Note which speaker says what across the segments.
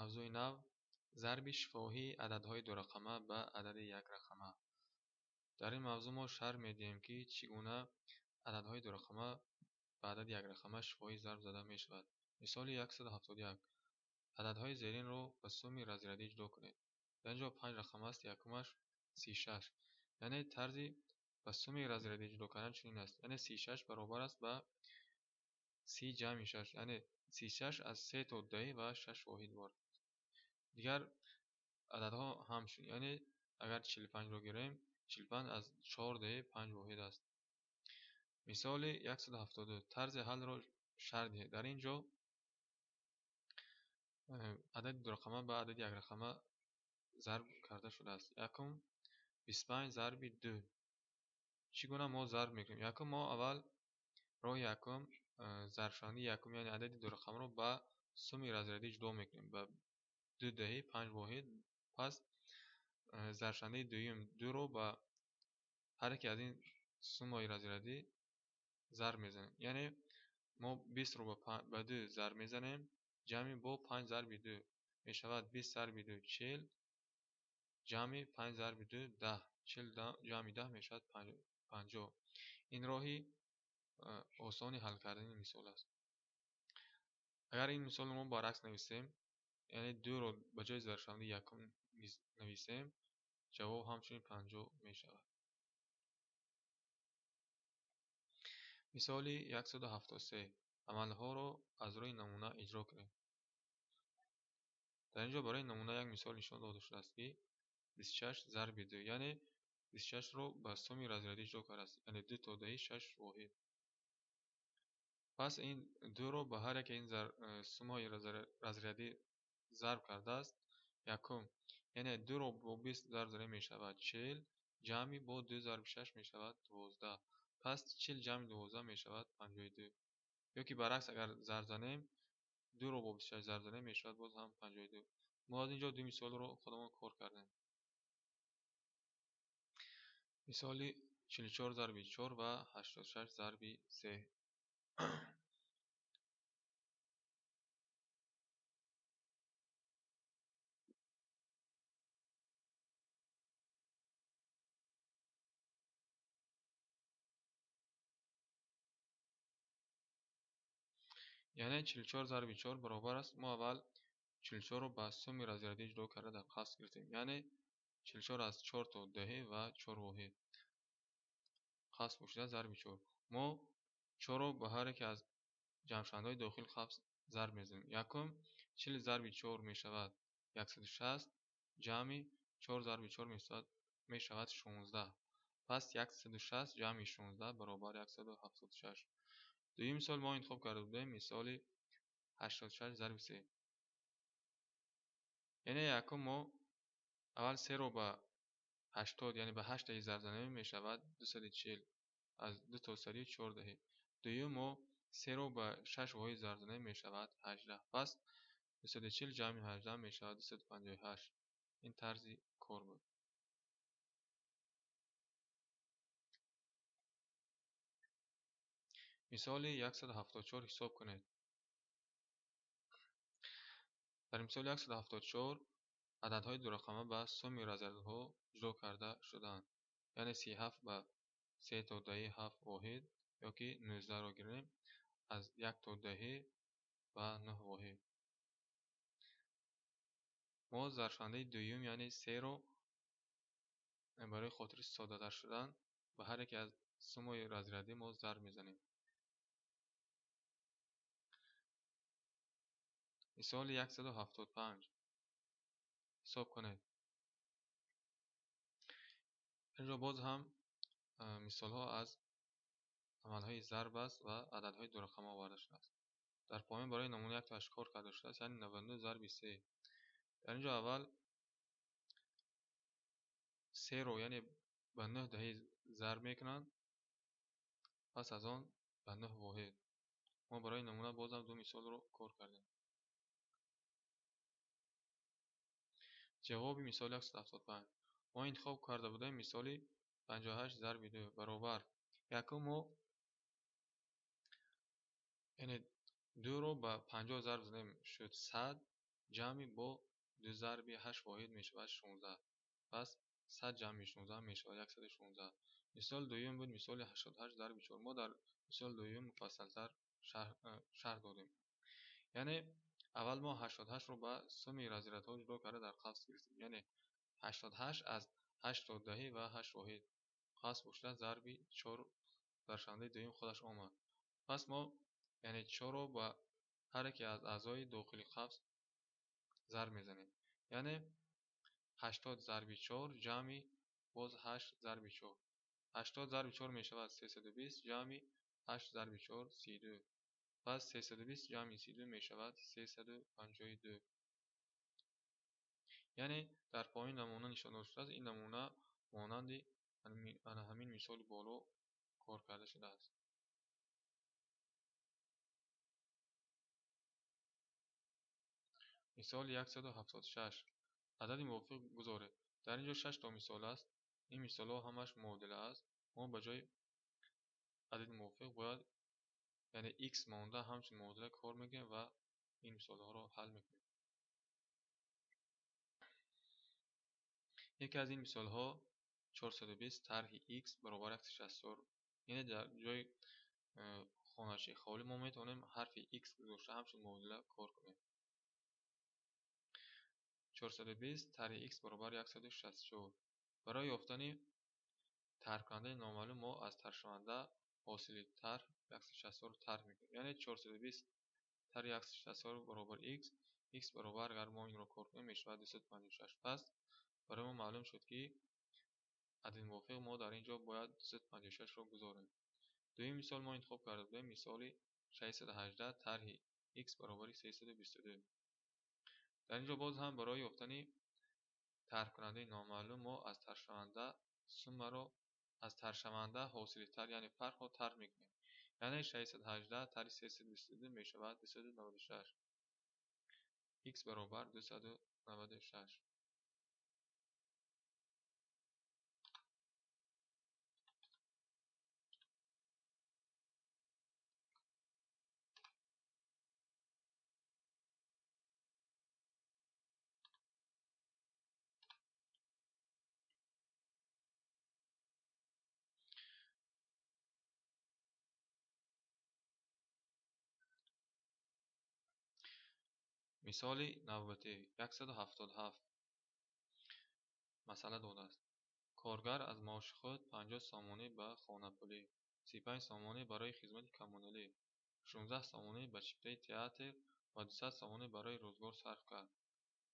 Speaker 1: Мавзӯи нав: зарби шифоҳии ададҳои дурақама ба адади якрақама. Дар ин мавзӯъ мо шарҳ медиҳем, ки чӣ гуна ададҳои дурақама ба адади якрақама шифоҳӣ зарб зада мешавад. Мисоли 171. Ададҳои зеринро ба сумми разрядӣ ҷудо кунед. Дар ин ҷо 5 рақам аст, якумаш 36. Яъне тарзи ба сумми разрядӣ ҷудо кардан чунин аст. Яъне 36 баробар аст ба 30 ҷамъи 6. Яъне 36 аз 3 то 10 ва 6 воҳид иборат аст. Дигар ададҳо ҳамчунин, яъне агар 45-ро гирем, 45 аз 4 даҳи 5 воҳид аст. Мисоли 172. Тарзи ҳаллро шарҳ диҳед. Дар ин ҷо адади дурақама ба адади якрақама зарб карда шудааст. Якум 25 зарби 2. Чӣ гуна мо зарб мекунем? Якум мо аввал роҳи якум зарбшавандаи якум, яъне адади дурақамаро ба сумми разрядӣ ҷудо мекунем ба 2 даҳи 5 воҳид. Пас зарбшавандаи дуюм 2-ро ба ҳар яке аз ин суммаҳои разрядӣ зарб мезанем. Яъне мо 20-ро ба 2 зарб мезанем, ҷамъи бо 5 зарби 2 мешавад 20 зарби 2 40, ҷамъи 5 зарби 2 10, 40 ҷамъи 10 мешавад 50. Ин роҳи осони ҳал кардани мисол аст. Агар ин мисолро мо баръакс нависем, яъне 2-ро ба ҷои зарбшавандаи якум нависем, ҷавоб ҳамчунин 50 мешавад. Мисоли 173. Амалҳоро аз рӯи намуна иҷро кунед. Дар ин ҷо барои намуна як мисол нишон дода шудааст, ки 26 зарби 2, яъне 26-ро ба сумми разрядӣ ҷудо кардааст, яъне 2 то даҳи 6 воҳид. Пас ин 2-ро ба ҳар яке ин суммаҳои разрядӣ зарб кардааст. Якум, яъне 2-ро бо 20 зарб занем мешавад 40, ҷамъи бо 2 зарби 6 мешавад 12. Пас 40 ҷамъи 12 мешавад 52. Ё ки баръакс агар зарб занем, 2-ро бо 26 зарб занем мешавад боз ҳам 52. Мо аз ин ҷо ду мисолро худамон кор кардем. Мисоли 44 зарби 4 ва 86 зарби 3. Яъне 44 зарби 4 баробар аст. Мо аввал 44-ро ба сумми разрядӣ ҷудо карда дар қавс гирифтем. Яъне 44 аз 4 то 10 ва 4 воҳид. Қавс пӯшида зарби 4. Мо 4-ро ба ҳар яке аз ҷамъшавандаҳои дохили қавс зарб мезанем. Якум 40 зарби 4 мешавад 160, ҷамъи 4 зарби 4 мешавад 16. Пас 160 ҷамъи 16 баробар 176. Дуюм мисол мо интихоб карда будем мисоли 86 зарби 3. Яъне якум мо аввал 3-ро ба 80, яъне ба 8 даҳи зарб занем мешавад 240 аз 2 то 104 даҳи. Дуюм мо 3-ро ба 6 воҳид зарб занем мешавад 18. Пас 240 ҷамъи 18 мешавад 258. Ин тарзи кор буд. Мисоли 174 ҳисоб кунед. Дар мисоли 174 ададҳои дурақама ба сумми разрядҳо ҷудо карда шудаанд. Яъне 37 ба 3 то даҳи 7 воҳид ё ки 19-ро гирем аз 1 то даҳи ва 9 воҳид. Мо зарбшавандаи дуюм, яъне 3-ро барои хотири соддатар шудан ба ҳар яке аз суммаҳои разрядӣ мо зарб мезанем. Мисоли 175 ҳисоб кунед. Инҷо боз ҳам мисолҳо аз амалҳои зарб аст ва ададҳои дурақама оварда шудааст. Дар поён барои намуна яктоаш кор карда шудааст, яъне 99 зарби 3. Дар инҷо аввал 3-ро, яъне ба 9 даҳи зарб мекунанд, пас аз он ба 9 воҳид. Мо барои намуна боз ҳам ду мисолро кор кардем. Ҷавоби мисоли 175. Мо интихоб карда будем мисоли 58 зарби 2 баробар. Якум мо яъне 2-ро ба 50 зарб занем шуд 100, Ҷамъи бо 2 зарби 8 воҳид мешавад 16. Пас 100 ҷамъи 16 мешавад 116. Мисол дуюм буд мисоли 88 зарби 4. Мо дар мисол дуюм муфассалтар шарҳ додем. Яъне аввал мо 88-ро ба суммаи разрядҳо ҷудо карда дар қавс гирифтем. Яъне 88 аз 8 то 10 ва 8 воҳид қавс бошда зарби 4 дар шавандаи дуюм худаш омад. Пас мо яъне 4-ро ба ҳар яке аз аъзои дохили қавс зарб мезанем. Яъне 80 зарби 4 ҷамъи боз 8 зарби 4. 80 зарби 4 мешавад 320 ҷамъи 8 зарби 4 32. Пас 320 ҷамъи 32 мешавад 352. Яъне дар поён намуна нишон дода шудааст. Ин намуна монанди ана ҳамин мисоли боло кор карда шудааст. Мисоли 176. Адади мувофиқ гузоред. Дар ин ҷо 6 то мисол аст. Ин мисолҳо ҳамаш муодила аст. Мо ба ҷои адади мувофиқ бояд яъне x монда ҳамчун муодила кор мекунем ва ин мисолҳоро ҳал мекунем. Яке аз ин мисолҳо 420 тарҳи x баробар 164. Яъне дар ҷои хоначаи холӣ мо метавонем ҳарфи x гузошта ҳамчун муодила кор кунем. 420 тарҳи x баробар 164. Барои ёфтани тарҳкунандаи номаълум мо аз тарҳшаванда ҳосили тарҳ 164 тарҳ мекунем. Яъне 420 тарҳи 164 баробар x, x баробар агар мо инро кор кунем мешавад 256. Пас барои мо маълум шуд ки адади мувофиқ мо дар ин ҷо бояд 256-ро гузорем. Дуюм мисол мо интихоб карда будем мисоли 618 тарҳи x баробари 322. Дар ин ҷо боз ҳам барои ёфтани тарҳкунандаи номаълум мо аз тарҳшаванда суммаро аз тарҳшаванда ҳосили тарҳ яъне фарқро тарҳ мекунем. Яъне 618 тарҳи 322 мешавад 296. X баробар 296. Мисоли навбатӣ 177 масъала додааст. Коргар аз маоши худ 50 сомонӣ ба хонапулӣ, 35 сомонӣ барои хизмати коммуналӣ, 16 сомонӣ ба чиптаи театр ва 200 сомонӣ барои рӯзгор сарф кард.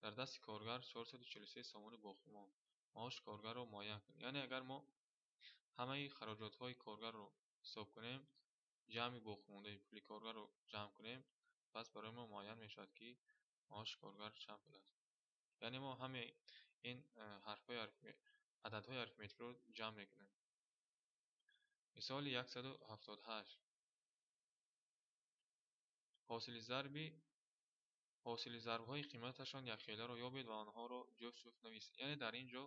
Speaker 1: Дар дасти коргар 443 сомонӣ боқӣ монд. Маоши коргарро муайян кунед. Яъне агар мо ҳамаи хароҷотҳои коргарро ҳисоб кунем, ҷамъи боқимондаи пули коргарро ҷамъ кунем, пас барои мо муайян мешавад ки маоши коргар чанд пул аст. Яъне мо ҳамаи ин ҳарфҳои ададҳои арифметикиро ҷамъ мекунем. Мисоли 178. Ҳосили зарбҳои қиматашон якхеларо ёбед ва онҳоро ҷуфт-ҷуфт нависед. Яъне дар ин ҷо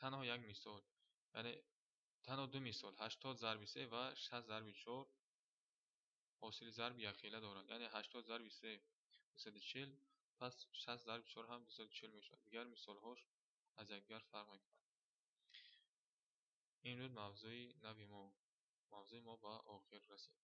Speaker 1: танҳо як мисол, яъне танҳо ду мисол, 80 зарби 3 ва 60 зарби 4 ҳосили зарби якхела дорад. Яъне 80 зарби 3 240, пас 60 зарби 4 ҳам 240 мешавад. Дигар мисолҳош аз якдигар фарқ мекунанд. Ин буд мавзӯи нави мо. Мавзӯи мо ба охир расид.